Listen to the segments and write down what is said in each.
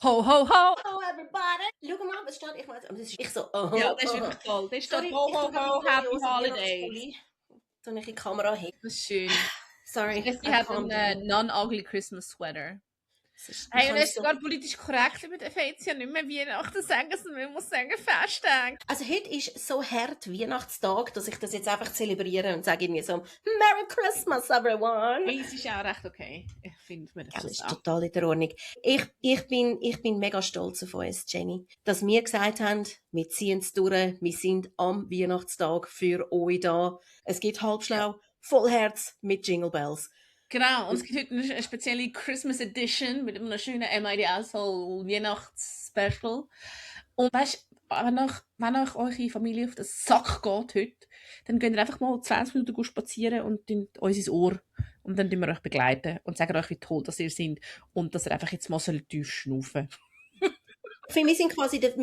Ho, ho, ho! Hello everybody! Schau mal, was steht. Ich so, Ja, das ist wirklich toll. Das steht ho, ho, ho, happy holidays. So eine Kamera hin. Das ist schön. Sorry, Jessie I hat calmed einen down. non-ugly Christmas sweater. Ich Hey, und kann er ist so. sogar politisch korrekt, aber darf jetzt ja nicht mehr Weihnachten sagen, sondern man muss sagen Festtag. Also heute ist so hart Weihnachtstag, dass ich das jetzt einfach zelebriere und sage irgendwie so Merry Christmas, everyone! Hey, es ist auch recht okay. Ich finde, man darf Ja, das das ist auch. total in der Ordnung. Ich bin mega stolz auf uns, Jenny, dass wir gesagt haben, wir ziehen es durch, wir sind am Weihnachtstag für euch da. Es gibt Halbschlau, Vollherz mit Jingle Bells. Genau, und es gibt heute eine spezielle Christmas Edition mit einem schönen MID Asshole Weihnachts-Special. Und weißt du, wenn euch eure Familie auf den Sack geht heute, dann geht ihr einfach mal 20 Minuten spazieren und uns ins Ohr. Und dann tun wir euch begleiten und sagen euch, wie toll dass ihr seid und dass ihr einfach jetzt mal tief schnaufen Wir sind quasi der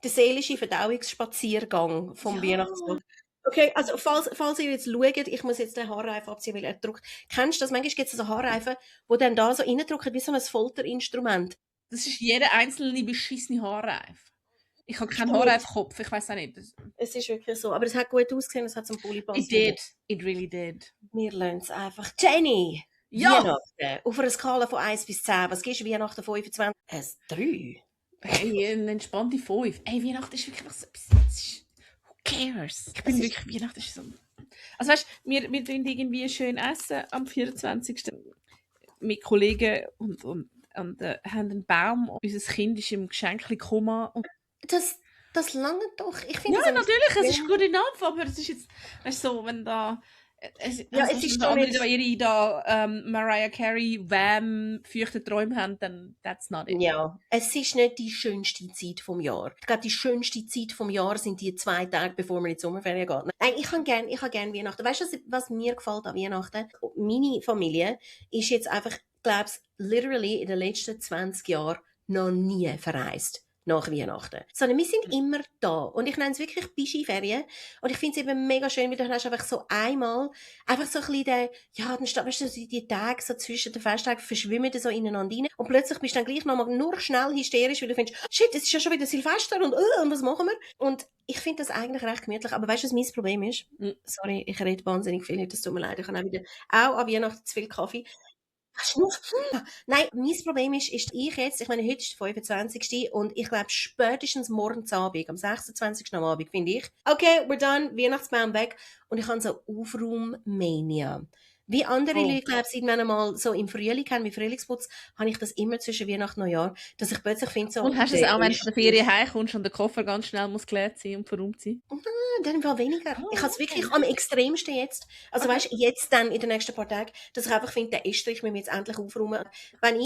seelische Verdauungsspaziergang vom Weihnachtstag. Okay, also falls ihr jetzt schaut, ich muss jetzt den Haarreifen abziehen, weil er drückt. Kennst du das? Manchmal gibt es so Haarreifen, die dann da so reindrücken, wie so ein Folterinstrument. Das ist jeder einzelne beschissene Haarreif. Ich habe keinen Haarreifkopf, ich weiß auch nicht. Es ist wirklich so. Aber es hat gut ausgesehen, es hat zum Polypass. It really did. Wir lernen es einfach. Jenny! Ja! Weihnachten. Auf einer Skala von 1 bis 10. Was gibst du Weihnachten 25? Ein 3. Hey, eine entspannte 5. Ey, Weihnachten ist wirklich was etwas. Who cares? Ich bin wirklich, Weihnachten ist so. Also weißt du, wir tun irgendwie schön essen am 24. mit Kollegen und haben einen Baum. Unser Kind ist im Geschenkli-Koma. Das lange doch. Ich finde ja, natürlich, es ist gut enough, aber es ist jetzt, weißt du, so, wenn da. Es ist andere, die ihre Mariah Carey, Wham, feuchte Träume haben, dann that's not it. Ja, es ist nicht die schönste Zeit vom Jahr. Ich glaube, die schönste Zeit vom Jahr sind die 2 Tage, bevor man in die Sommerferien geht. Nein, ich habe gern Weihnachten. Weißt du, was mir gefällt an Weihnachten? Meine Familie ist jetzt einfach, glaube ich, literally in den letzten 20 Jahren noch nie verreist. Nach Weihnachten. Sondern wir sind immer da. Und ich nenne es wirklich Bischi-Ferien. Und ich finde es eben mega schön, weil du hast einfach so einmal, einfach so ein bisschen dann weißt du, die Tage so zwischen den Festtagen verschwimmen so ineinander rein. Und plötzlich bist du dann gleich nochmal nur schnell hysterisch, weil du findest, shit, es ist ja schon wieder Silvester und was machen wir? Und ich finde das eigentlich recht gemütlich. Aber weißt du, was mein Problem ist? Sorry, ich rede wahnsinnig viel, das tut mir leid. Ich habe auch an Weihnachten zu viel Kaffee. Nein, mein Problem ist ich meine, heute ist der 25. und ich glaube, spätestens morgens Abend, am 26. am Abend, finde ich, okay, we're done, Weihnachtsbaum weg und ich habe so Aufraummania. Wie andere Leute, glaube ich, irgendwann einmal so im Frühling haben, wie Frühlingsputz, habe ich das immer zwischen Weihnachten und Neujahr, dass ich plötzlich finde so... Und hast du es auch, wenn du in der Ferien heimkommst und der Koffer ganz schnell muss geleert sein und verräumt sein? Dann war weniger. Ich habe es wirklich am extremsten jetzt. Also weißt du, jetzt dann in den nächsten paar Tagen, dass ich einfach finde, der Estrich müssen wir jetzt endlich aufräumen. Wenn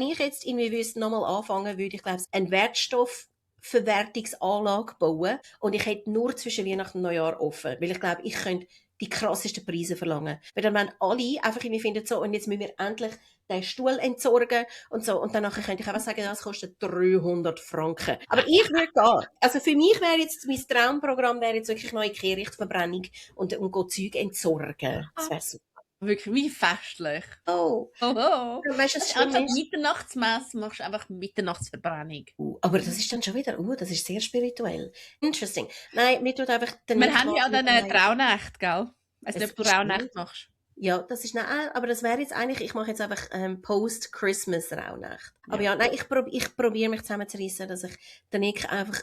ich jetzt irgendwie wüsste, nochmal anfangen würde, ich glaube, eine Wertstoffverwertungsanlage bauen und ich hätte nur zwischen Weihnachten und Neujahr offen. Weil ich glaube, ich könnte die krassesten Preise verlangen. Weil dann wenn alle einfach irgendwie finden so, und jetzt müssen wir endlich den Stuhl entsorgen und so. Und danach könnte ich einfach sagen, das kostet 300 Franken. Aber ich würde gehen. Also für mich wäre jetzt, mein Traumprogramm wäre jetzt wirklich neue Kehrichtverbrennung und Zeug entsorgen. Das wäre super. Wirklich, wie festlich. Oh. Weißt du, anstatt Mitternachtsmesse machst du einfach Mitternachtsverbrennung. Aber das ist dann schon wieder, das ist sehr spirituell. Interesting. Nein, mir tut einfach... Wir haben ja dann eine Rauhnacht, gell? Weißt du, ob du Rauhnacht machst? Ja, das ist aber das wäre jetzt eigentlich, ich mache jetzt einfach Post-Christmas-Rauhnacht. Aber ja, nein, ich probiere mich zusammenzureissen, dass ich den Nick einfach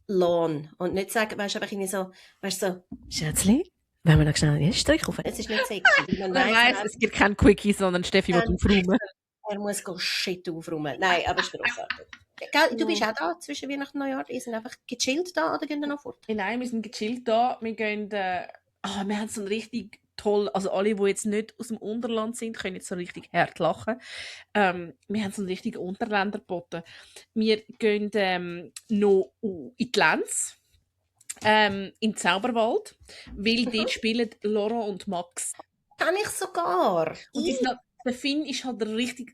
lohn und nicht sage, weißt du, einfach irgendwie so, weißt du, so, Schätzli, wenn wir noch schnell einen Strich kaufen. Es ist nicht sexy. Man weiss, es gibt keinen Quickie, sondern Steffi will aufräumen. Er muss Shit aufräumen. Nein, aber es ist grossartig. Du bist auch da zwischen Weihnachten und Neujahr? Ihr seid einfach gechillt da oder gehen ihr noch fort? Nein, wir sind gechillt da. Wir gehen, wir haben so ein richtig toll, also alle, die jetzt nicht aus dem Unterland sind, können jetzt so richtig hart lachen. Wir haben so einen richtigen Unterländer geboten. Wir gehen noch in die Lenz. Im Zauberwald, weil dort spielen Laurent und Max. Kann ich sogar. Und der Finn ist halt ein richtig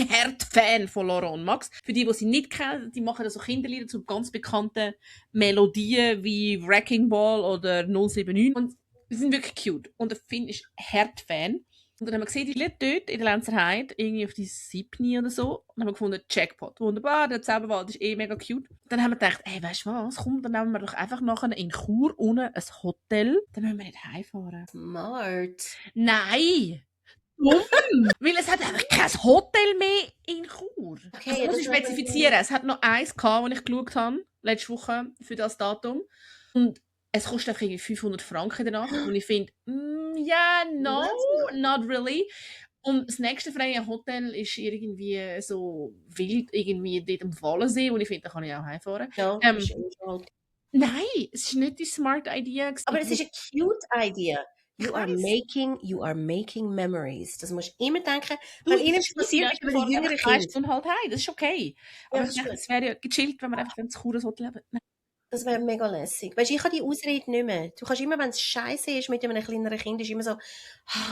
hart Fan von Laurent und Max. Für die sie nicht kennen, die machen so Kinderlieder zu ganz bekannten Melodien wie Wrecking Ball oder 079. Und die sind wirklich cute. Und der Finn ist hart Fan. Und dann haben wir gesehen, die liegt dort in der Lenzerheide, irgendwie auf die 7. oder so. Und dann haben wir gefunden, Jackpot, wunderbar, der Zauberwald ist mega cute. Dann haben wir gedacht, ey, weißt du was, komm, dann nehmen wir doch einfach nachher in Chur unten ein Hotel. Dann müssen wir nicht heimfahren. Smart. Nein! Warum? Weil es hat einfach kein Hotel mehr in Chur. Okay, Also, ja, muss das ich war spezifizieren. Es hat noch eins gehabt, das ich geschaut habe, letzte Woche, für das Datum. Und es kostet einfach irgendwie 500 Franken in der Nacht. Und ich finde, ja, no, not really. Und das nächste freie Hotel ist irgendwie so wild, irgendwie dort am Wallensee. Und ich finde, da kann ich auch heimfahren. Ja, das ist halt. Nein, es war nicht die smart Idea. Aber es ist eine cute Idea. Ich You are weiss. making memories. Das musst du immer denken. Du, Wenn ihnen das passiert, ist ist über die jüngeren einfach 3 Kinder. Stunden halt heim, das ist okay. Ja, Aber das ich ist dachte, gut. es wäre ja gechillt, wenn wir einfach dann zu Chur ein Hotel haben. Nein. Das wäre mega lässig. Weißt du, ich habe die Ausrede nicht mehr. Du kannst immer, wenn es scheiße ist mit einem kleineren Kind, ist immer so,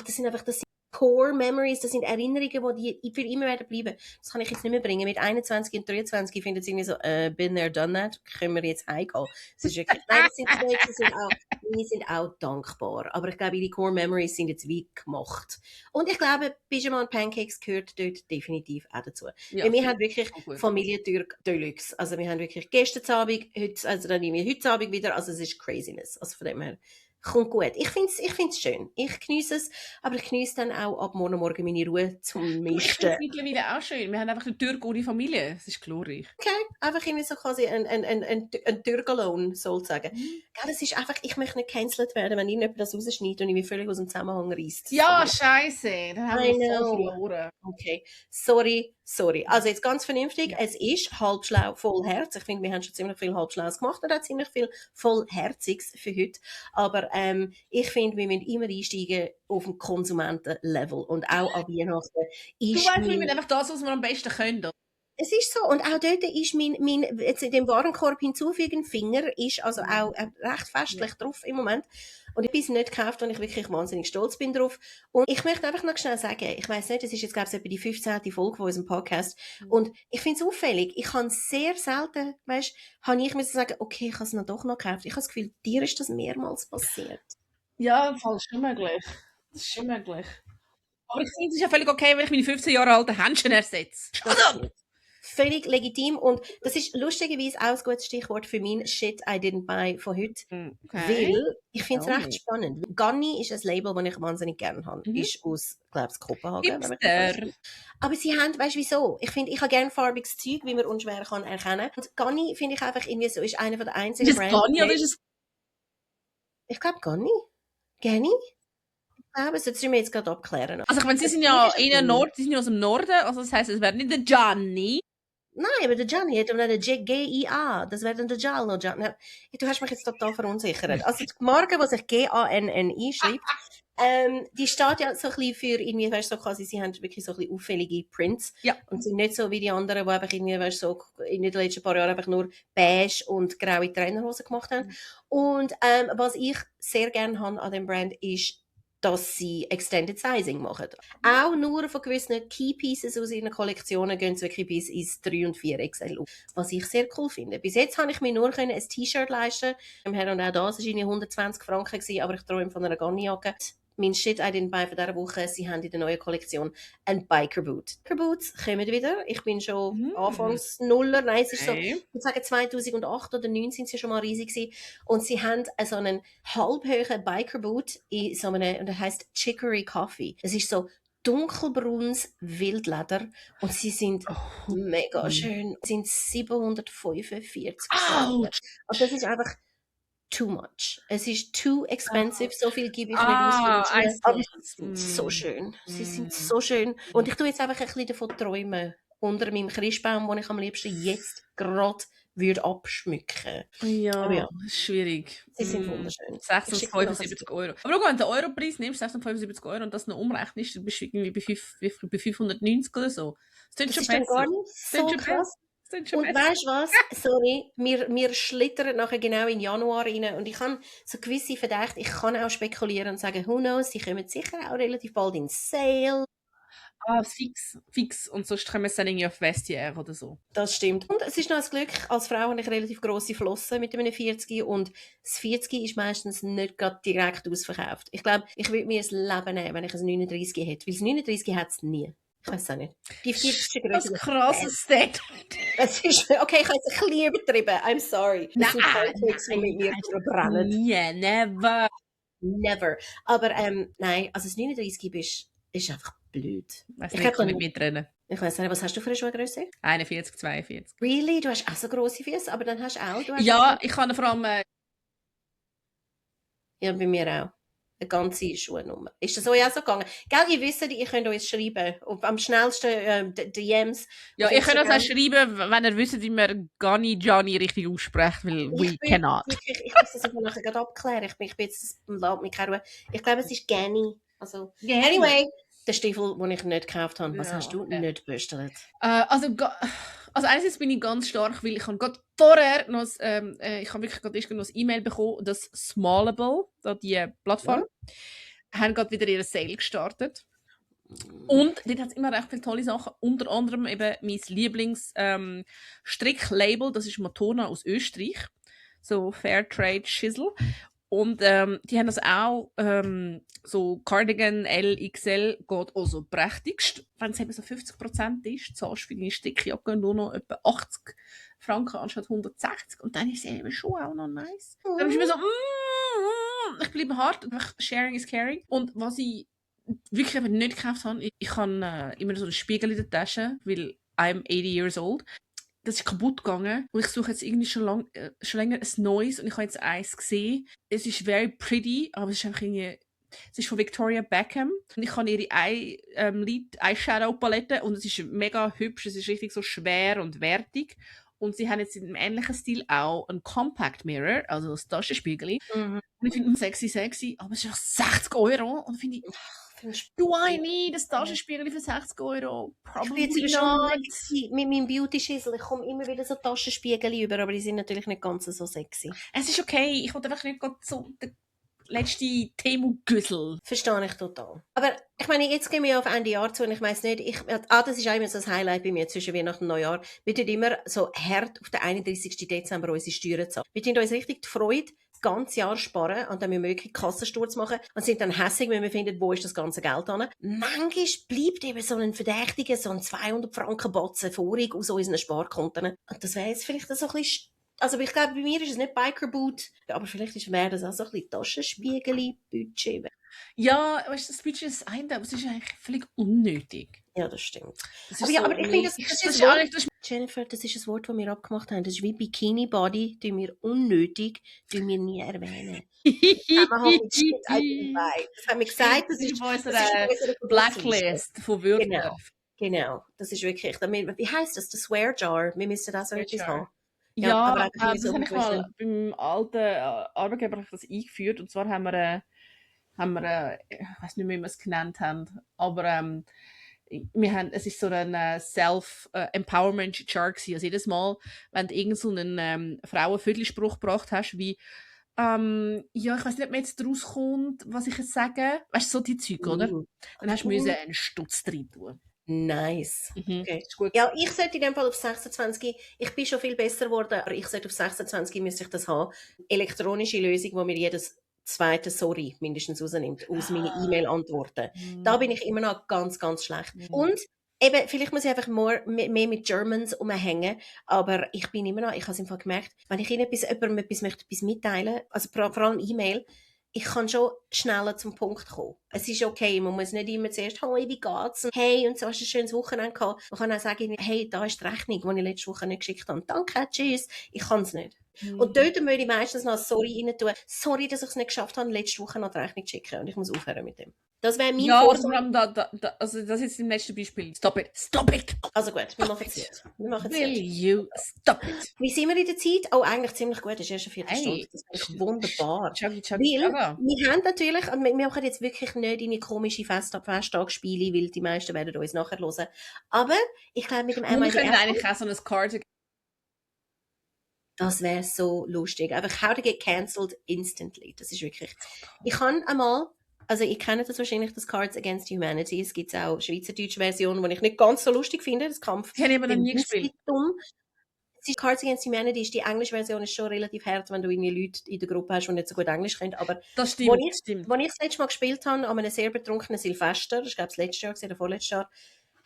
das sind Core Memories, das sind Erinnerungen, die für immer werden bleiben. Das kann ich jetzt nicht mehr bringen. Mit 21 und 23 findet es irgendwie so, been there, done that, können wir jetzt heimgehen. Das ist wirklich, nein, das sind Leute, die sind auch dankbar. Aber ich glaube, ihre Core Memories sind jetzt wie gemacht. Und ich glaube, Pyjama und Pancakes gehört dort definitiv auch dazu. Ja, Weil wir haben wirklich gut. Familie Deluxe. Also wir haben wirklich Gästeabend, also dann nehmen wir heute Abend wieder, also es ist Craziness. Also von dem her, kommt gut. Ich find's schön. Ich geniesse es, aber ich geniesse dann auch ab morgen meine Ruhe zum Ich Misten. finde es mittlerweile auch schön. Wir haben einfach eine Türk ohne Familie. Es ist glorreich. Okay, einfach irgendwie so quasi ein Türgalone, sozusagen. Gell, es ist einfach, ich möchte nicht gecancelt werden, wenn irgendjemand das rausschneidet und mich völlig aus dem Zusammenhang reißt. Ja, scheiße. Dann haben I wir voll know. verloren. Okay, sorry. Also jetzt ganz vernünftig, es ist halbschlau, vollherz. Ich finde, wir haben schon ziemlich viel halbschlaues gemacht und auch ziemlich viel vollherziges für heute. Aber ich finde, wir müssen immer einsteigen auf dem Konsumentenlevel und auch an Weihnachten Du ist weißt, wir müssen einfach das, was wir am besten können. es ist so. Und auch dort ist mein jetzt in dem Warenkorb hinzufügen, Finger ist also auch recht festlich drauf im Moment. Und ich habe es nicht gekauft, und ich wirklich wahnsinnig stolz bin drauf. Und ich möchte einfach noch schnell sagen, ich weiss nicht, das ist jetzt, glaube ich, etwa die 15. Folge von unserem Podcast. Und ich finde es auffällig. Ich habe sehr selten, weißt, habe ich müssen sagen, okay, ich habe es noch doch noch gekauft. Ich habe das Gefühl, dir ist das mehrmals passiert. Ja, das ist schon möglich. Das ist schon möglich. Aber ich finde, es ist ja völlig okay, wenn ich meine 15 Jahre alten Händchen ersetze. Völlig legitim. Und das ist lustigerweise auch ein gutes Stichwort für mein Shit I didn't buy von heute. Okay. Weil ich finde es recht spannend. Ganni ist ein Label, das ich wahnsinnig gerne habe. Ist aus, glaube ich, Kopenhagen. Hipster. Aber sie haben, weißt du wieso? Ich finde, ich habe gerne farbiges Zeug, wie man unschwer kann erkennen. Und Ganni finde ich einfach irgendwie so, ist einer der einzigen Ist es Ganni oder ist es... Ich glaube Ganni. Ganni? Ich glaube, das solltest du mir jetzt gerade abklären. Also ich meine, sie sind ja sie sind ja aus dem Norden, also das heisst, es wäre nicht der Gianni. Nein, aber der Gianni hat dann der G-I-A. Das wäre dann der Giallo. Du hast mich jetzt total verunsichert. Also die Marke, die sich G-A-N-N-I schreibt, die steht ja so ein bisschen für irgendwie, weißt du, so quasi, sie haben wirklich so ein bisschen auffällige Prints. Ja. Und sind nicht so wie die anderen, die einfach irgendwie, weißt du, so in den letzten paar Jahren einfach nur beige und graue Trainerhosen gemacht haben. Und was ich sehr gerne habe an dem Brand ist, dass sie Extended Sizing machen. Auch nur von gewissen Key Pieces aus ihren Kollektionen gehen sie wirklich bis ins 3 und 4 XL. Was ich sehr cool finde. Bis jetzt habe ich mir nur ein T-Shirt leisten können. Und auch das war 120 Franken, aber ich träume von einer Ganni-Jacke. Mein Shit I didn't buy von dieser Woche, sie haben in der neuen Kollektion ein Biker Boot. Biker Boots kommen wieder. Ich bin schon anfangs Nuller. Nein, es ist so, ich würde sagen 2008 oder 2009 sind sie schon mal riesig gewesen. Und sie haben so einen halbhohen Biker Boot in so einem, und der heisst Chicory Coffee. Es ist so dunkelbraunes Wildleder und sie sind mega schön. Sie sind 745 Franken. Also das ist einfach too much. Es ist too expensive. So viel gebe ich nicht aus für die Schuhe. Aber sie sind so schön. Sie sind so schön. Und ich tue jetzt einfach ein bisschen davon träumen. Unter meinem Christbaum, den ich am liebsten jetzt gerade würde abschmücken. Ja, aber ja, schwierig. Sie sind wunderschön. 675 €. Aber schau, wenn du den Europreis nimmst, 675 € und das noch umrechnest, dann bist du irgendwie bei 590 oder so. Das ist dann gar nicht so krass. Und weißt du was? Sorry, wir schlittern nachher genau in Januar rein und ich habe so gewisse Verdächte, ich kann auch spekulieren und sagen, who knows, sie kommen sicher auch relativ bald in Sale. Fix. Und sonst können wir es dann irgendwie auf Vestiaire oder so. Das stimmt. Und es ist noch ein Glück, als Frau habe ich relativ grosse Flossen mit einem 40 und das 40 ist meistens nicht gerade direkt ausverkauft. Ich glaube, ich würde mir das Leben nehmen, wenn ich ein 39 hätte, weil das 39 hat es nie. Ich weiß auch nicht. Die 40 Das Größe. krasses Statement. Es ist, okay, ich habe es ein bisschen übertrieben. I'm sorry. Das sind Nein, Konflikte, die mit mir verbrennen. nie, never. Never. Aber nein, also das 39 ist einfach blöd. Weiss Ich nicht, habe kann dann, nicht mitrennen. ich weiß nicht, was hast du für eine Schuhgröße? 41, 42. Really? Du hast auch so grosse Füße, aber dann hast du auch... Ja, ich kann vor allem... Ja, bei mir auch. Eine ganze Schuhnummer. Ist das euch auch so gegangen? Gell, ihr wisst, ihr könnt uns schreiben. Und am schnellsten DMs. Ja, auf ich kann das Instagram. auch schreiben, wenn ihr wisst, wie man Gianni richtig ausspricht, weil we cannot. Ich muss das aber nachher gerade abklären. Ich bin jetzt mit keine Ruhe. Ich glaube, es ist Gani. Also, anyway, der Stiefel, den ich nicht gekauft habe. Was Ja, hast du okay. nicht bestellt? Also einerseits bin ich ganz stark, weil ich habe gerade vorher noch ich habe wirklich gerade noch ein E-Mail bekommen, dass Smallable, da die Plattform, haben gerade wieder ihre Sale gestartet. Und dort hat es immer recht viele tolle Sachen, unter anderem eben mein Lieblings-Stricklabel, das ist Matona aus Österreich, so Fairtrade Schissel. Und die haben das auch, so Cardigan LXL geht auch so prächtigst. Wenn es eben so 50% ist, zahlst du für deine Strickjacke nur noch etwa 80 Franken anstatt 160. Und dann ist es eben schon auch noch nice. Dann ist mir so, ich bleibe hart, einfach Sharing is caring. Und was ich wirklich eben nicht gekauft habe, ich habe immer so einen Spiegel in der Tasche, weil I'm 80 years old. Das ist kaputt gegangen und ich suche jetzt irgendwie schon länger ein neues und ich habe jetzt eins gesehen. Es ist very pretty, aber es ist einfach irgendwie, es ist von Victoria Beckham und ich habe ihre Eyeshadow-Palette und es ist mega hübsch, es ist richtig so schwer und wertig. Und sie haben jetzt in einem ähnlichen Stil auch einen Compact Mirror, also das Taschenspiegel. Und ich finde es sexy, aber es ist auch 60 € und finde ich, do I need ein Taschenspiegel für 60 €? Probably Ich bin jetzt not. schon mit meinem Beauty-Schissel. Ich komme immer wieder so Taschenspiegel über, aber die sind natürlich nicht ganz so sexy. Es ist okay, ich wollte einfach nicht gerade so den letzten Temu-Güssel. Verstehe ich total. Aber ich meine, jetzt gehen wir auf Ende Jahr zu und ich weiss nicht, das ist auch immer so das Highlight bei mir zwischen Weihnachten und Neujahr. Wir tun immer so hart auf den 31. Dezember unsere Steuern zahlen. Wir tun uns richtig die Freude das ganze Jahr sparen und dann müssen wir wirklich Kassensturz machen und sind dann hässig, wenn wir finden, wo ist das ganze Geld hin. Manchmal bleibt eben so ein verdächtiger, so ein 200 Franken Batzen vorig aus unseren Sparkonten. Und das wäre jetzt vielleicht so ein bisschen, also ich glaube, bei mir ist es nicht Bikerboot, aber vielleicht wäre das auch so ein bisschen Taschenspiegel-Budget. Ja, weißt du, das Budget ist ein, aber es ist eigentlich völlig unnötig. Ja, das stimmt. Das Aber, ist ja, so, aber ich finde, das das ist ist ein auch Wort, nicht, das Jennifer, das ist ein Wort, das wir abgemacht haben. Das ist wie Bikini Body, tun wir unnötig, tun wir nie erwähnen. Zusammenhang mit Shit I didn't buy. Das haben wir gesagt, das ist auf unsere unserer Blacklist von Wörtern. Genau, das ist wirklich, wie heisst das? Der Swear Jar. Wir müssen das so etwas haben. Ja, aber einfach das so habe ich mal beim alten Arbeitgeber das eingeführt. Und zwar haben wir ich weiß nicht mehr, wie wir es genannt haben, aber es ist so ein Self-Empowerment-Chart gewesen. Also jedes Mal, wenn du irgend so einen Frauenviertelspruch gebracht hast, wie ja, ich weiß nicht, ob mir jetzt daraus kommt, was ich jetzt sage. Weißt du, so die Zeug, oder? Dann hast du einen Stutz drin tun. Nice. Okay. Ist gut. Ja, ich sollte in dem Fall auf 26, ich bin schon viel besser geworden, aber ich sollte auf 26 müsste ich das haben. Elektronische Lösung, wo mir jedes zweite Sorry mindestens rausnimmt, aus meinen E-Mail-Antworten. Da bin ich immer noch ganz, ganz schlecht. Und eben, vielleicht muss ich einfach mehr mit Germans umhängen, aber ich bin immer noch, ich habe es im Fall gemerkt, wenn ich jemandem etwas mitteilen, also vor allem E-Mail, ich kann schon schneller zum Punkt kommen. Es ist okay, man muss nicht immer zuerst, hey, wie geht's? Und hey, und so hast du ein schönes Wochenende gehabt. Man kann auch sagen, hey, da ist die Rechnung, die ich letzte Woche nicht geschickt habe. Danke, tschüss. Ich kann es nicht. Und dort würde ich meistens noch ein Sorry rein tun. Sorry, dass ich es nicht geschafft habe, letzte Woche noch die Rechnung zu schicken. Und ich muss aufhören mit dem. Das wäre mein Vorschlag. Also das ist jetzt im letzten Beispiel. Stop it. Stop it. Also gut, wir machen es jetzt. Will you stop it? Wie sind wir in der Zeit? Oh, eigentlich ziemlich gut. Das ist erst eine Viertelstunde. Das ist wunderbar. Chuggy. Wir haben natürlich, wir machen jetzt wirklich nicht in eine komische Festtagsspiele, weil die meisten werden uns nachher hören. Aber ich glaube, mit dem Wir können eigentlich auch so ein Card. Das wäre so lustig. Einfach how to get cancelled instantly. Das ist wirklich. Ich habe einmal Also ich kenne das wahrscheinlich, das Cards Against Humanity. Es gibt auch eine schweizerdeutsche Version, die ich nicht ganz so lustig finde, das Kampf Die habe ich aber noch im nie gespielt. Wüstentum. Cards Against Humanity ist die englische Version, ist schon relativ hart, wenn du irgendwie Leute in der Gruppe hast, die nicht so gut Englisch können. Aber Das stimmt, als ich das letzte Mal gespielt habe, an einem sehr betrunkenen Silvester, das war glaube ich das letzte Jahr oder vorletztes Jahr,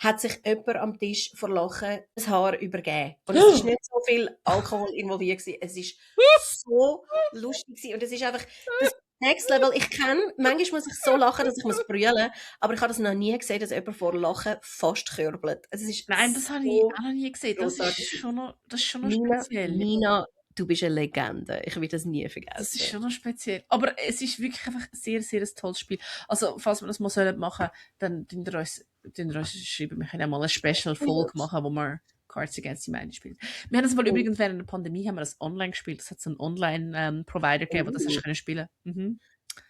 hat sich jemand am Tisch vor Lachen das Haar übergeben. Und es war nicht so viel Alkohol involviert gewesen. Es war so lustig gewesen. Und es ist einfach das Next Level. Manchmal muss ich so lachen, dass ich brüllen muss, aber ich habe das noch nie gesehen, dass jemand vor Lachen fast körbelt. Es ist Nein, das habe ich auch noch nie gesehen. Das ist schon noch speziell. Nina, du bist eine Legende. Ich will das nie vergessen. Das ist schon noch speziell. Aber es ist wirklich einfach ein sehr, sehr tolles Spiel. Also, falls wir das mal machen sollen, dann schreiben wir können mal eine Special-Folge machen, wo wir Cards Against Humanity spielen. Wir haben das mal übrigens während der Pandemie haben wir das online gespielt. Das hat so einen Online-Provider gegeben, wo das hast können spielen.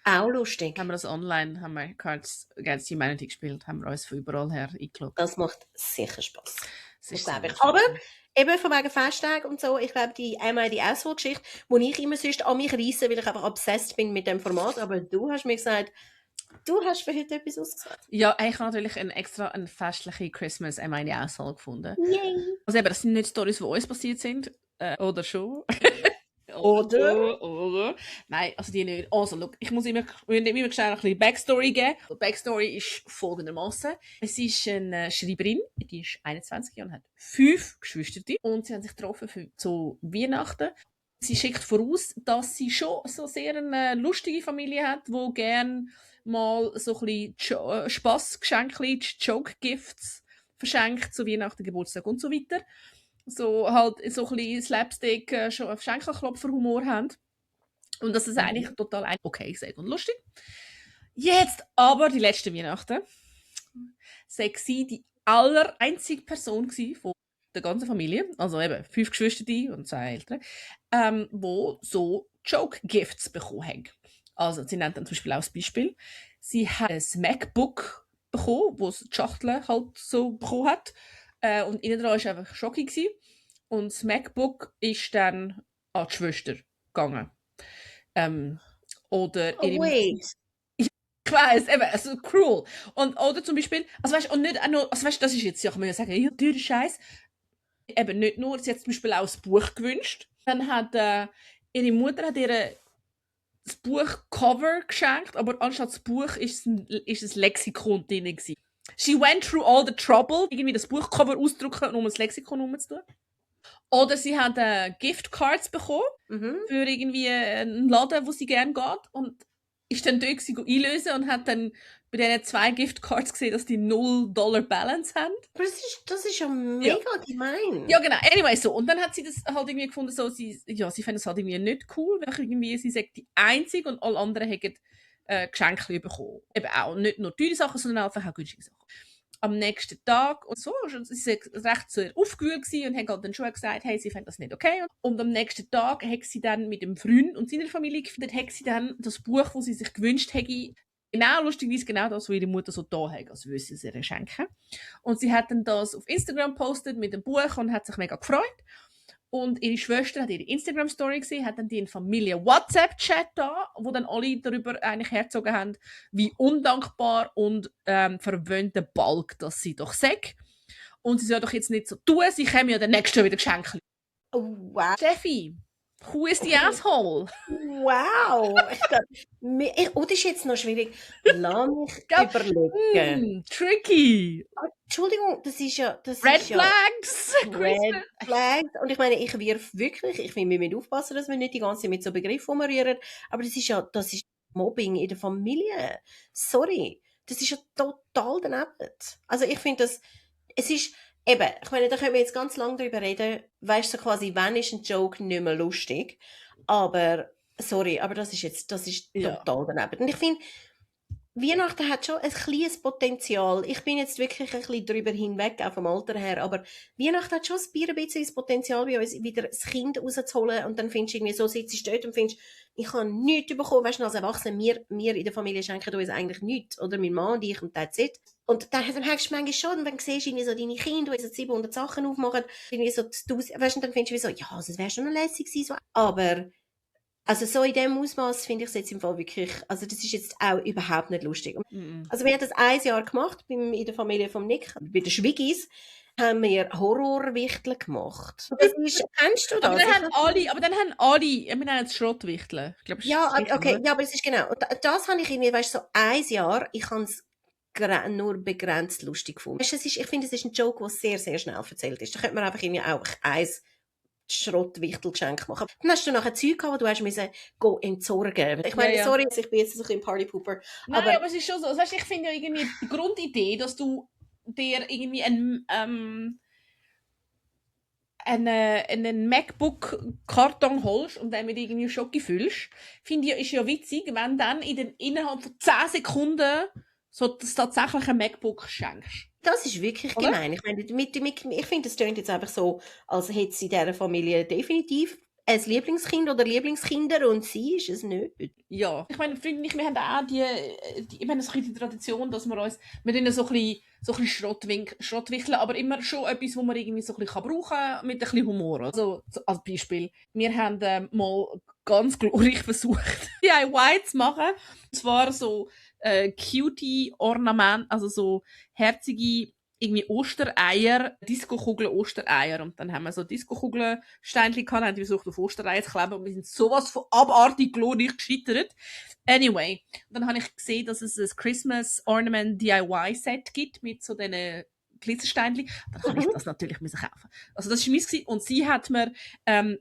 Auch lustig. Haben wir Cards Against Humanity gespielt, haben wir uns von überall her eingeloggt. Das macht sicher Spaß. Aber eben von wegen Festtag und so, ich glaube, die Asshole-Geschichte, die ich immer sonst an mich reisse, weil ich einfach obsessed bin mit dem Format, aber du hast mir gesagt, du hast für heute etwas ausgesucht. Ja, ich habe natürlich extra eine festliche Christmas Asshole gefunden. Yay! Also eben, das sind nicht Storys, die uns passiert sind, oder schon. Oder? Nein, also die nicht. Also, look, ich muss immer schnell ein bisschen Backstory geben. Die Backstory ist folgendermaßen. Es ist eine Schreiberin, die ist 21 Jahre und hat 5 Geschwister. Und sie haben sich getroffen zu Weihnachten. Sie schickt voraus, dass sie schon so sehr eine lustige Familie hat, die gerne mal so ein bisschen Spassgeschenke, Joke-Gifts verschenkt zu Weihnachten, Geburtstag und so weiter. So halt so ein bisschen Slapstick, schon Schenkelklopfer-Humor haben. Und dass es eigentlich total okay ist und lustig. Jetzt aber die letzten Weihnachten sei sie die einzige Person von der ganzen Familie, also eben 5 Geschwister und 2 Eltern, die so Joke-Gifts bekommen haben. Also sie nennt dann zum Beispiel auch das Beispiel. Sie hat ein MacBook bekommen, wo die Schachtel halt so bekommen hat. Und innen dran war einfach Schocki gewesen. Und das MacBook ist dann an die Schwester gegangen. Oder wait. Ich weiss, eben, also cruel. Oder zum Beispiel, also weißt, und nicht auch nur, also weißt, das ist jetzt, ja, kann man ja sagen, ja, teurer Scheiß. Eben nicht nur, sie hat zum Beispiel auch ein Buch gewünscht. Dann hat ihre Mutter hat ihr das Buchcover geschenkt, aber anstatt das Buch ist ein Lexikon drin gewesen. She went through all the trouble, irgendwie das Buchcover auszudrücken, um das Lexikon umzutun. Oder sie hat Giftcards bekommen für irgendwie einen Laden, wo sie gerne geht und ist dann dort einlösen und hat dann bei diesen 2 Giftcards gesehen, dass die $0 Balance haben. Aber das ist ja mega gemein. Ja, genau. Anyway, so. Und dann hat sie das halt irgendwie gefunden, so, sie fand es halt irgendwie nicht cool, weil irgendwie sie sagt, die Einzige und alle anderen haben Geschenke bekommen. Eben auch nicht nur teure Sachen, sondern einfach auch günstige Sachen. Am nächsten Tag und so, sie war recht so aufgewühlt und hat halt dann schon gesagt, hey, sie fand das nicht okay. Und am nächsten Tag hat sie dann mit dem Freund und seiner Familie gefunden, hat sie dann das Buch, das sie sich gewünscht hätte, lustigerweise genau das, was ihre Mutter so da hat, als würde sie es ihr schenken. Und sie hat dann das auf Instagram gepostet mit dem Buch und hat sich mega gefreut. Und ihre Schwester hat ihre Instagram-Story gesehen, hat dann die Familie-WhatsApp-Chat da, wo dann alle darüber eigentlich hergezogen haben, wie undankbar und verwöhnter Balk das sie doch sagt. Und sie soll doch jetzt nicht so tun, sie käme ja den nächsten wieder Geschenke. Oh, wow. Steffi, who is the asshole? Wow. Das ist jetzt noch schwierig. Lass mich überlegen. Tricky. Entschuldigung, das ist ja... Red Flags. Red Flags. Und ich meine, ich finde, wir müssen aufpassen, dass wir nicht die ganze Zeit mit so Begriffen umrühren. Aber das ist Mobbing in der Familie. Sorry. Das ist ja total daneben. Also ich finde es ist... Eben, ich meine, da können wir jetzt ganz lange darüber reden, weißt du, so quasi, wann ist ein Joke nicht mehr lustig, aber, sorry, aber das ist total daneben. Und ich finde, Weihnachten hat schon ein kleines Potenzial. Ich bin jetzt wirklich ein bisschen darüber hinweg, auch vom Alter her, aber Weihnachten hat schon ein bisschen das Potenzial, bei uns wieder das Kind rauszuholen und dann findest du irgendwie so, sitzt du dort und findest, ich habe nichts bekommen, weißt du, als Erwachsene, wir in der Familie schenken uns eigentlich nichts, oder mein Mann und ich und that's it. Und dann hast du manchmal schon, und dann siehst du irgendwie so deine Kinder, die so 700 Sachen aufmachen, irgendwie so, weißt du, und dann findest du wie so, ja, also das wäre schon noch lässig gewesen, so. Aber Also so in dem Ausmaß finde ich es jetzt im Fall wirklich, also das ist jetzt auch überhaupt nicht lustig. Also wir haben das 1 Jahr gemacht in der Familie von Nick, bei den Schwiggis, haben wir Horrorwichteln gemacht. Das ist, kennst du das? Aber dann haben alle, wir haben jetzt Schrottwichteln. Ich glaube, Ja, okay, ja, aber es ist genau. Und das habe ich irgendwie, weißt du, so 1 Jahr, ich habe es nur begrenzt lustig gefunden. Weißt, ich finde, es ist ein Joke, der sehr, sehr schnell erzählt ist. Da könnte man einfach irgendwie auch eins Schrottwichtelgeschenk machen. Dann hast du nachher Zeug gehabt, wo du hast müssen entsorgen. Ich meine, sorry, ich bin jetzt so ein bisschen Partypooper. Nein, aber es ist schon so. Also, weißt, ich finde ja irgendwie die Grundidee, dass du dir irgendwie einen MacBook-Karton holst und dann mit irgendwie Schoki füllst, finde ich, ist ja witzig, wenn dann innerhalb von 10 Sekunden so das tatsächliche MacBook schenkst. Das ist wirklich Oder? gemein. Ich meine, ich finde, es klingt jetzt einfach so, als hätte sie in dieser Familie definitiv ein Lieblingskind oder Lieblingskinder und sie ist es nicht. Ja. Ich meine, Freunde und ich, wir haben auch ich meine, so die Tradition, dass wir uns, wir tun so ein bisschen Schrottwichteln, aber immer schon etwas, wo man irgendwie so ein bisschen brauchen kann, mit ein bisschen Humor. Also, als Beispiel, wir haben mal ganz glorreich versucht, DIY zu machen. Und zwar so Cutie-Ornament, also so herzige irgendwie Ostereier, Disco-Kugeln-Ostereier. Und dann haben wir so Disco-Kugeln-Steinchen gehabt, haben die versucht auf Ostereier zu kleben und wir sind sowas von abartig glorreich gescheitert. Anyway, dann habe ich gesehen, dass es ein Christmas Ornament DIY-Set gibt mit so diesen Glitzersteinchen. Dann habe ich das natürlich kaufen. Also das war meins und sie hat mir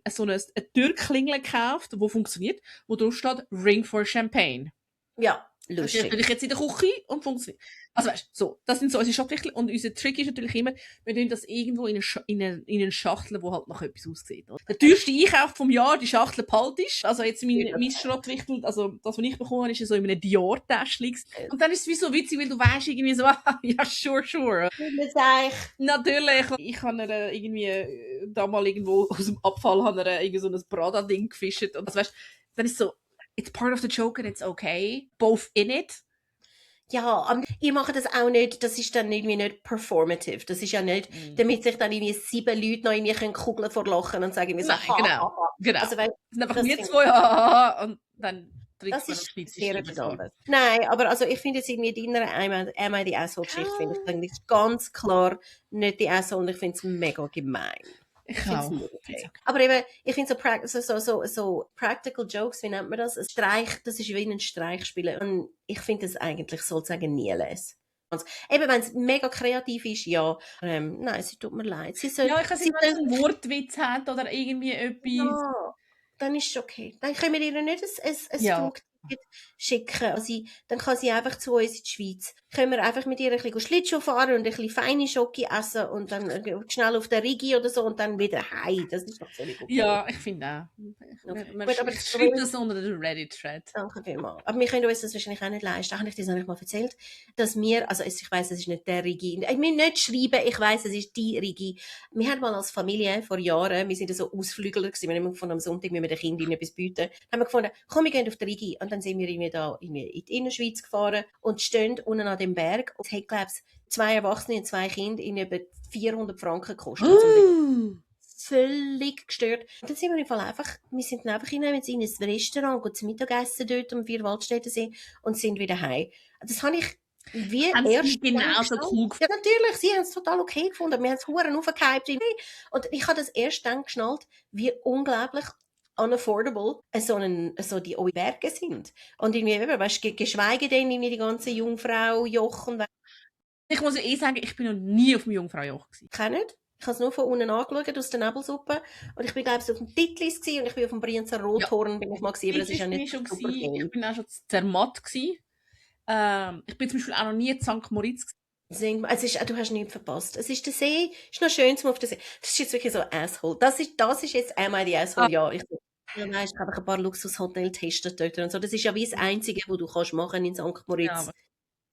so eine Türklingel gekauft, die funktioniert, wo drauf steht Ring for Champagne. Ja, Das ist lustig. natürlich jetzt in der Küche und funktioniert. Also weißt du, so, das sind so unsere Schrottwichtel und unser Trick ist natürlich immer, wir tun das irgendwo in eine Schachtel, wo halt noch etwas aussieht. Oder? Der teuerste Einkauf vom Jahr, die Schachtel behaltest. Also jetzt mein Schrottwichtel, also das, was ich bekommen habe, ist so in einem Dior-Täschchen. Und dann ist es wie so witzig, weil du weißt irgendwie so, ja, sure. Natürlich. Ich habe irgendwie da mal irgendwo aus dem Abfall irgendwie so ein Prada-Ding gefischt. Und das weißt, dann ist so, it's part of the joke and it's okay. Both in it. Ja, aber ihr macht das auch nicht, das ist dann irgendwie nicht performative. Das ist ja nicht, damit sich dann irgendwie 7 Leute noch irgendwie Kugeln vorlachen und sagen, so, genau. Also, weißt, sind einfach wir zwei, und dann das ist sehr etwas anderes. Nein, aber also ich finde jetzt irgendwie einmal die Asshole-Geschichte, finde ich ganz klar nicht die Asshole und ich finde es mega gemein. Ich finde es nicht okay. Aber eben, ich finde so Practical Jokes, wie nennt man das? Ein Streich, das ist wie ein Streichspiel. Und ich finde das eigentlich sozusagen nie lesen. Eben, wenn es mega kreativ ist, ja. Nein, sie tut mir leid. Ich weiß nicht, wenn es einen Wortwitz hat oder irgendwie etwas. Ja, dann ist es okay. Dann können wir ihr nicht ein Flugticket schicken. Also, dann kann sie einfach zu uns in die Schweiz. Können wir einfach mit ihr ein bisschen Schlittschuh fahren und ein bisschen feine Schoki essen und dann schnell auf der Rigi oder so und dann wieder heim. Das ist doch völlig okay. Ja, ich finde auch. Okay. Aber ich schreibe das unter den Reddit-Thread. Danke vielmals. Aber wir können uns das wahrscheinlich auch nicht leisten. Habe ich das noch mal erzählt? Dass wir, also ich weiss, es ist nicht der Rigi. Ich will nicht schreiben, ich weiss, es ist die Rigi. Wir haben mal als Familie vor Jahren, wir sind so Ausflügler gewesen, wir haben immer gefunden, am Sonntag müssen wir den Kindern etwas bieten. Haben wir gefunden, komm, wir gehen auf die Rigi. Und dann sind wir irgendwie da in die Innerschweiz gefahren und stehen unten an dem Berg. Und es hat, glaube ich, 2 Erwachsene und 2 Kinder in über 400 Franken gekostet. Völlig gestört. Und dann sind wir im Fall einfach, wir sind dann einfach in ein Restaurant, gehen zum Mittagessen dort am Vierwaldstättensee und sind wieder heim. Das habe ich wie erst genauso cool gefunden. Ja, natürlich, sie haben es total okay gefunden. Wir haben es verdammt aufgehypt. Und ich habe das erst dann geschnallt, wie unglaublich unaffordable so die Berge sind. Und irgendwie, weißt du, geschweige denn irgendwie die ganze Jungfrau-Joch. Ich muss sagen, ich bin noch nie auf dem Jungfrau-Joch gewesen. Ich nicht. Ich habe es nur von unten angeschaut, aus der Nebelsuppe. Und ich bin, glaube ich, auf dem Titlis und ich bin auf dem Brienzer Rothorn, bin ich mal gewesen, aber das ist ja nicht super gewesen. Ich bin auch schon Zermatt gewesen. Ich bin zum Beispiel auch noch nie in St. Moritz gewesen. Du hast nichts verpasst. Es ist der See, ist noch schön zum auf den See. Das ist jetzt wirklich so Asshole. Das ist jetzt einmal die Asshole, ja. Ich habe einfach ein paar Luxushotels getestet dort und so. Das ist ja wie das Einzige, was du kannst machen in St. Moritz.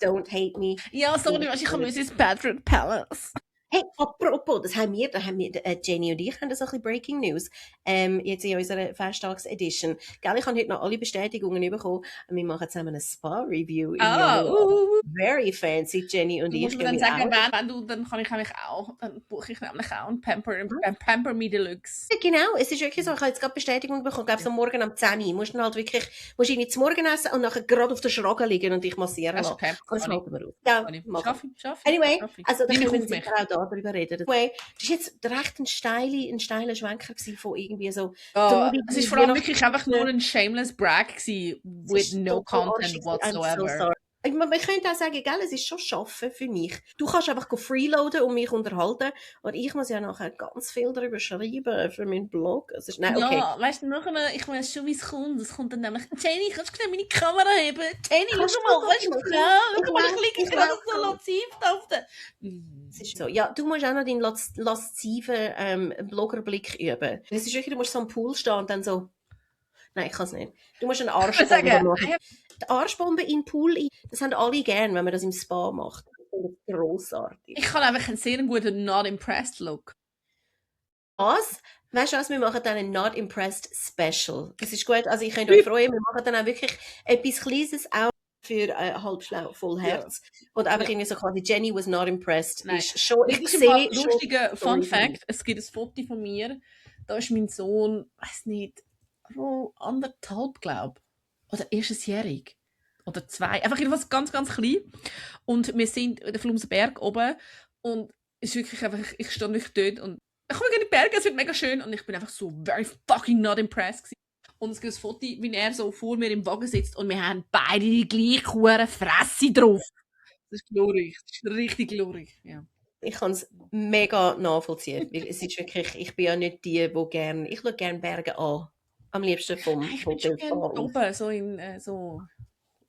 Ja, don't hate me. Ja, sorry, ich habe ins Padron Palace. Hey, apropos, Jenny und ich haben das ein bisschen Breaking News, jetzt in unserer Festtags-Edition. Gell, ich habe heute noch alle Bestätigungen bekommen. Wir machen zusammen ein Spa-Review im Ah, Januar. Very fancy, Jenny und Du musst ich. mir dann gehen sagen, auch. wenn du, dann kann ich nämlich auch, dann buche ich nämlich auch ein Pamper Me Deluxe. Ja, genau, es ist wirklich so, ich habe jetzt gerade Bestätigung bekommen, ich glaube so morgen um 10 Uhr, musst dann halt wirklich, musst irgendwie zum Morgen essen und nachher gerade auf der Schraube liegen und dich massieren Das ist lassen. okay. Und das Kann ich. halten wir aus. Ja, Kann ich. machen. Schaffe Anyway, ich. also da Nimm mich können auf wir mich. sicher auch darüber reden. Anyway, das war jetzt recht ein steiler Schwenker gewesen von irgendwie so Es ist vor allem wirklich einfach nur ein shameless brag gewesen, with no content whatsoever. Man könnte auch sagen, gell, es ist schon Schaffen für mich. Du kannst einfach freeloaden und mich unterhalten und ich muss ja nachher ganz viel darüber schreiben für meinen Blog. Es ist, nein, okay. Ja, weißt du, nachher, ich weiß schon, wie es kommt. Es kommt dann nämlich, Jenny, kannst du schnell meine Kamera heben? Jenny, Kannst schau mal, du weißt du, machen? schau mal, ich liege Ich gerade weiß, so lativ auf der... Es ist so. Ja, du musst auch noch deinen lasziven Bloggerblick üben. Es ist wirklich, du musst so am Pool stehen und dann so... Nein, ich kann es nicht. Du musst eine Arschbombe machen. Die Arschbombe in den Pool, das haben alle gern, wenn man das im Spa macht. Das ist grossartig. Ich habe einfach einen sehr guten Not-Impressed-Look. Was? Weißt du was, wir machen dann ein Not Impressed Special. Das ist gut, also ich könnte euch freuen, wir machen dann auch wirklich etwas Kleines auch für halbschlau voll Herz. Ja. Und einfach irgendwie so quasi Jenny was not impressed. Nein. Ist schon, ich sehe lustiger Fun Fact, es gibt ein Foto von mir, da ist mein Sohn, weiß nicht, 1,5, glaube ich. Oder erstes-jährig. Oder 2. Einfach etwas ganz, ganz klein. Und wir sind auf dem Flumsenberg oben. Und es ist wirklich einfach, ich stehe nicht dort und ich komme in die Berge, es wird mega schön. Und ich bin einfach so very fucking not impressed gewesen. Und es gibt ein Foto, wie er so vor mir im Wagen sitzt und wir haben beide die gleiche hohe Fresse drauf. Das ist glorreich. Das ist richtig glorreich, ja. Ich kann es mega nachvollziehen. Weil es ist wirklich, ich bin ja nicht die gerne, ich schaue gerne Berge an. Am liebsten vom Hotel oben, so in so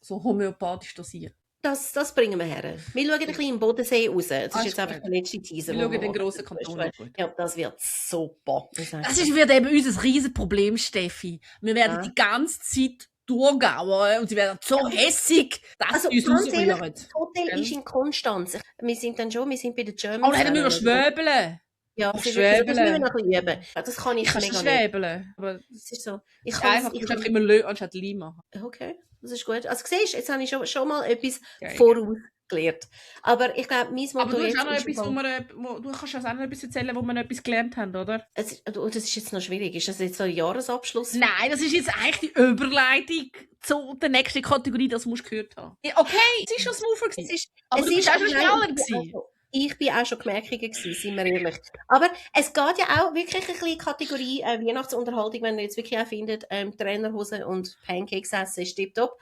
homöopathisch dosiert. Das bringen wir her. Wir schauen ein bisschen im Bodensee raus. Das ist jetzt einfach der letzte Teaser. Wir schauen den grossen Kanton an. Ja, das wird super. Das wird eben unser riesen Problem, Steffi. Wir werden die ganze Zeit durchgehen und sie werden so hässig, dass sie uns rausrühren. Das Hotel ist in Konstanz. Wir sind bei der German. Aber dann müssen wir noch schwäbeln. Ja, das müssen wir noch ein bisschen üben. Das kann ich mega schwäbeln. Aber das ist so. Ich kann immer Lö anstatt Li machen. Okay, das ist gut. Also siehst du, jetzt habe ich schon mal etwas vorausgelernt. Aber ich glaube, mein Motto aber du hast auch noch etwas, du kannst auch noch etwas erzählen, wo wir etwas gelernt haben, oder? Das ist jetzt noch schwierig. Ist das jetzt so ein Jahresabschluss? Nein, das ist jetzt eigentlich die Überleitung zu der nächsten Kategorie, das musst du gehört haben. Okay, es ist schon smoother gewesen. Aber du bist auch schon schneller gewesen. Ich bin auch schon gemerkiger gewesen, sind wir ehrlich. Aber es geht ja auch wirklich ein bisschen Kategorie Weihnachtsunterhaltung, wenn ihr jetzt wirklich auch findet, Trainerhosen und Pancakes essen ist tipptopp.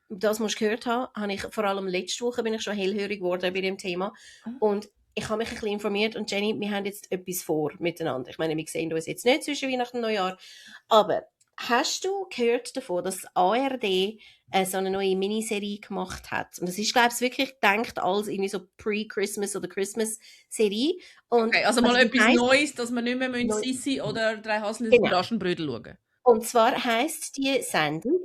Das musst du gehört haben. Habe ich vor allem letzte Woche bin ich schon hellhörig geworden bei dem Thema. Und ich habe mich ein bisschen informiert und Jenny, wir haben jetzt etwas vor miteinander. Ich meine, wir sehen uns jetzt nicht zwischen Weihnachten und Neujahr, aber hast du gehört davon, dass das ARD so eine neue Miniserie gemacht hat? Und das ist, glaube ich, wirklich gedacht als irgendwie so Pre-Christmas oder Christmas-Serie. Okay, also mal etwas Neues, dass man nicht mehr Sissi oder 3 Haselnüsse und Aschenbrödel schauen. Und zwar heisst die Sendung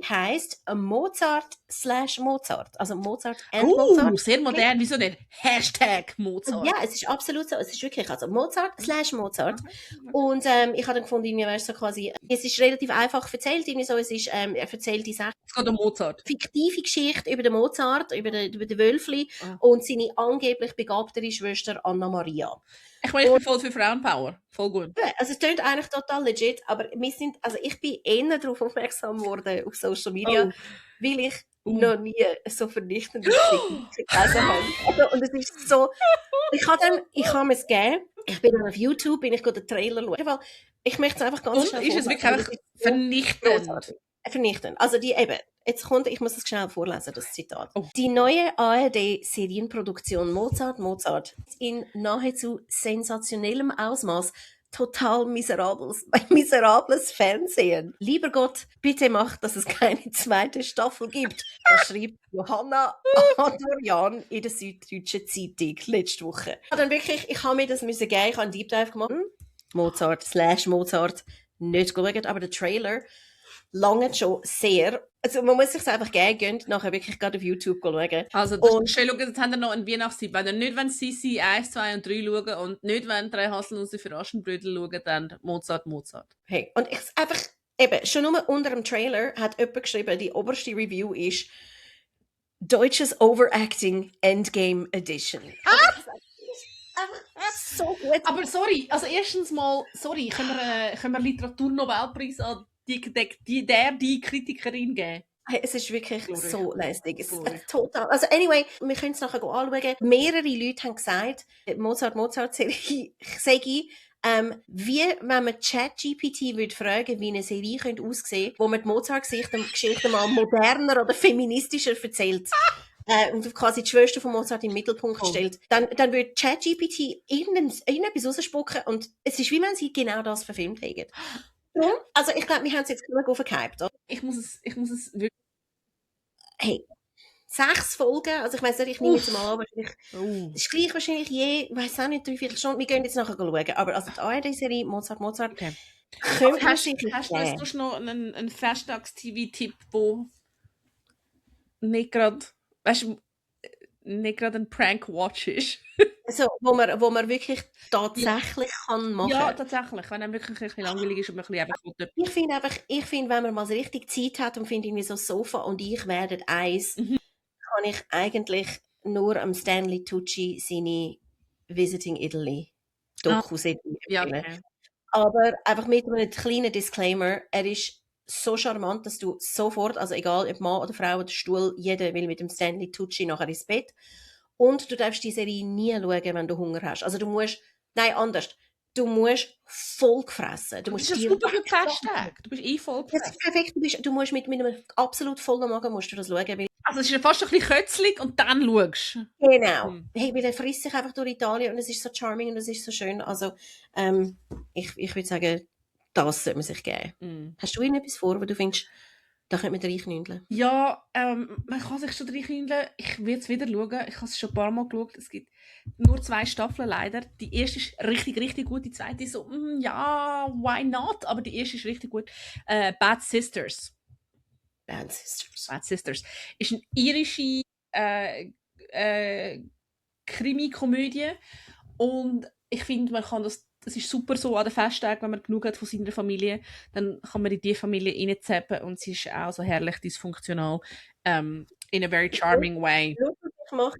Mozart/Mozart. Also Mozart and Mozart. Sehr modern, wieso nicht? Hashtag Mozart. Ja, es ist absolut so. Es ist wirklich, also Mozart/Mozart. Und ich habe dann gefunden, irgendwie, weißt du, so quasi, es ist relativ einfach erzählt, irgendwie so, es ist, er erzählt die Sachen. Es geht um Mozart. Fiktive Geschichte über den Mozart, über den Wölfli und seine angeblich begabtere Schwester Anna Maria. Ich meine, ich bin voll für Frauenpower. Voll gut. Ja, also es klingt eigentlich total legit, aber ich bin eher darauf aufmerksam geworden auf Social Media, weil ich noch nie so vernichtendes gelesen habe. Also, und es ist so, ich habe mir es gegeben, ich bin dann auf YouTube, bin ich den Trailer schauen. Ich möchte es einfach ganz schnell ist es wirklich einfach vernichtend? Vernichtend. Also ich muss es schnell vorlesen, das Zitat. Die neue ARD-Serienproduktion Mozart in nahezu sensationellem Ausmaß. Total miserables Fernsehen. Lieber Gott, bitte mach, dass es keine zweite Staffel gibt. Das schrieb Johanna Adorian in der Süddeutschen Zeitung letzte Woche. Ich habe mir das geben, ich habe einen Deep Dive gemacht. Mozart/Mozart nicht geschaut, aber der Trailer lange schon sehr. Also man muss sich einfach gerne gönnen, nachher wirklich gerade auf YouTube schauen. Also, das Und ist schön, jetzt haben wir noch einen Weihnachtstipp. Wenn ihr nicht Sisi 1, 2 und 3 schauen und nicht drei Haselnüsse für Aschenbrödel schauen, dann Mozart. hey, und ich einfach, eben, schon nur unter dem Trailer hat jemand geschrieben, die oberste Review ist Deutsches Overacting Endgame Edition. Einfach so gut. Aber sorry, also erstens mal, können wir Literaturnobelpreis an die Kritikerin geben? Hey, es ist wirklich Glory. so lästig. Glory. Total. Also anyway, wir können es nachher anschauen. Mehrere Leute haben gesagt, Mozart-Serie sage wie wenn man ChatGPT würde fragen, wie eine Serie könnte aussehen, wo man die Mozart-Geschichte mal moderner oder feministischer erzählt. Und quasi die Schwester von Mozart in den Mittelpunkt stellt, dann würde ChatGPT irgendetwas rausspucken und es ist wie wenn sie genau das verfilmt hätten. Also ich glaube, wir haben es jetzt genug aufgehypt, oder? Ich muss es wirklich... Hey, 6 Folgen, also ich weiss nicht, ich nehme jetzt mal an, wahrscheinlich, es ist gleich wahrscheinlich ich weiss auch nicht, 3/4 Stunden, wir gehen jetzt nachher schauen, aber also die ARD-Serie Mozart, Okay. könnte man Hast sich du noch einen Festtags-TV-Tipp, wo nicht gerade, weißt du, nicht gerade ein Prank-Watch ist? also, wo man wirklich tatsächlich kann machen. Ja, tatsächlich, wenn einem wirklich ein bisschen langweilig ist und man ein bisschen einfach... Ich finde, wenn man mal so richtig Zeit hat und findet irgendwie so Sofa und ich werden eins, kann ich eigentlich nur am Stanley Tucci seine Visiting Italy Dokus empfehlen. Ja, okay. Aber einfach mit einem kleinen Disclaimer, er ist so charmant, dass du sofort, also egal ob Mann oder Frau oder Stuhl, jeder will mit dem Stanley Tucci nachher ins Bett. Und du darfst die Serie nie schauen, wenn du Hunger hast. Also du musst voll fressen. Du Das musst ist super für Festtage. Du bist voll Das ist perfekt. Du musst mit einem absolut vollen Magen musst du das schauen. Weil Also es ist ja fast ein bisschen kötzlig und dann schaust du. genau. Hey, weil er frisst sich einfach durch Italien und es ist so charming und es ist so schön. Also ich würde sagen, das sollte man sich geben. Hast du irgendetwas vor, wo du findest, da könnte man reinknündeln? Ja, man kann sich schon reinknündeln. Ich will es wieder schauen. Ich habe es schon ein paar Mal geschaut. Es gibt nur 2 Staffeln leider. Die erste ist richtig, richtig gut. Die zweite ist so, ja, why not? Aber die erste ist richtig gut. Bad Sisters. Bad Sisters. Bad Sisters. Ist eine irische Krimi-Komödie. Und ich finde, man kann das ist super so an den Festtagen, wenn man genug hat von seiner Familie, dann kann man in die Familie reinzappen und sie ist auch so herrlich dysfunktional. In a very charming way. Ich mache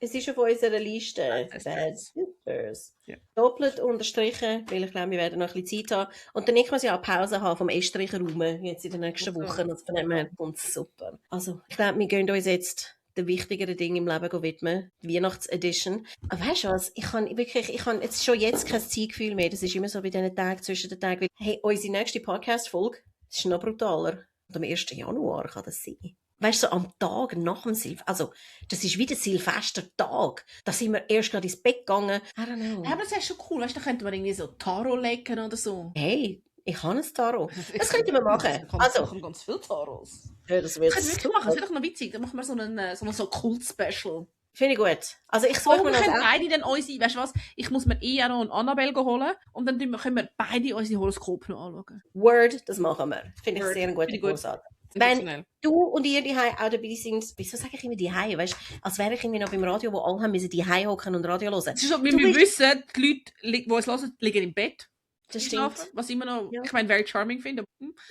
es ist auf unserer Liste. Bad Sisters. Ja. Doppelt unterstrichen, weil ich glaube, wir werden noch ein bisschen Zeit haben. Und dann muss ich auch Pause haben vom Estrichen-Raum jetzt in den nächsten Wochen. Also von dem her kommt es super. Also ich glaube, wir gehen uns jetzt den wichtigeren Dingen im Leben widmen. Weihnachtsedition. Aber weißt du was? Ich habe jetzt schon jetzt kein Zeitgefühl mehr. Das ist immer so bei diesen Tagen zwischen den Tagen. Hey, unsere nächste Podcast-Folge ist noch brutaler. Und am 1. Januar kann das sein. Weißt du, so am Tag nach dem also, das ist wie der Silvestertag. Da sind wir erst gerade ins Bett gegangen. I don't know. Ja, aber das ist schon cool. Weißt du, da könnte man irgendwie so Tarot legen oder so. Hey, ich habe ein Tarot. Das könnte man machen. Also, ganz viele Tarots. Ja, das wird wirklich machen. Das wird doch noch witzig. Dann machen wir so ein Kult-Special. Finde ich gut. Also ich suche mir noch können beide dann unsere, weißt du was, ich muss mir auch noch eine Annabelle holen und dann können wir beide unsere Horoskope noch anschauen. Word, das machen wir. Finde ich sehr eine gute Vorsatz. Wenn du und ihr die auch dabei sind, wieso sage ich immer die Hause, weißt du, als wäre ich irgendwie noch beim Radio, wo alle haben müssen die Hause hocken und Radio hören. Das ist so, wir wissen, die Leute, die uns hören, liegen im Bett. Das stimmt. Was ich immer noch, ich meine, very charming finde.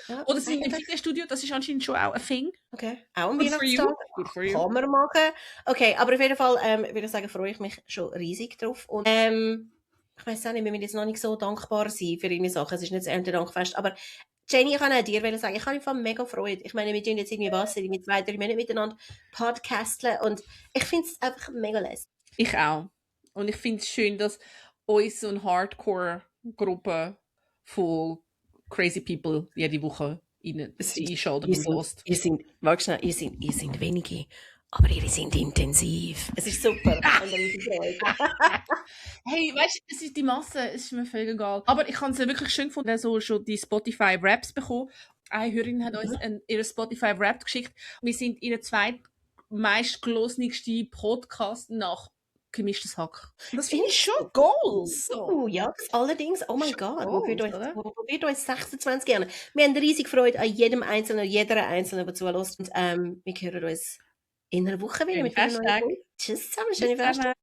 Ja, oder sind im Fitnessstudio, das ist anscheinend schon auch ein Thing. Okay, auch ein Weihnachtstag. Kann man machen. Okay, aber auf jeden Fall würde ich sagen, freue ich mich schon riesig drauf. Und ich weiss auch nicht, wir müssen jetzt noch nicht so dankbar sein für ihre Sachen. Es ist nicht das Erntedankfest, aber Jenny, ich kann auch dir sagen, ich habe einfach mega Freude. Ich meine, wir tun jetzt irgendwie was, mit 2-3 Minuten miteinander podcasteln und ich finde es einfach mega lässig. Ich auch. Und ich finde es schön, dass uns so eine Hardcore-Gruppe von crazy people jede Woche einschalten und lost. Ihr sind wenige, aber ihr sind intensiv. Es ist super. Hey, weißt du, die Masse ist mir völlig egal. Aber ich habe es wirklich schön gefunden, so schon die Spotify-Raps bekommen. Eine Hörerin hat uns ihre Spotify-Rap geschickt. Wir sind ihre zweitmeistgelosenste Podcast nach gemischtes Hack. Und das Finde finde ich schon Goals. So. ja, das allerdings, oh mein Gott, wo Goals, wird oder? uns 26 gerne? Wir haben riesig Freude an jedem Einzelnen, jeder Einzelnen, der zulässt. Und wir hören uns in einer Woche wieder Schöne mit einer neuen Festtage. Folge. Tschüss zusammen, Bis schöne dann. Festtage.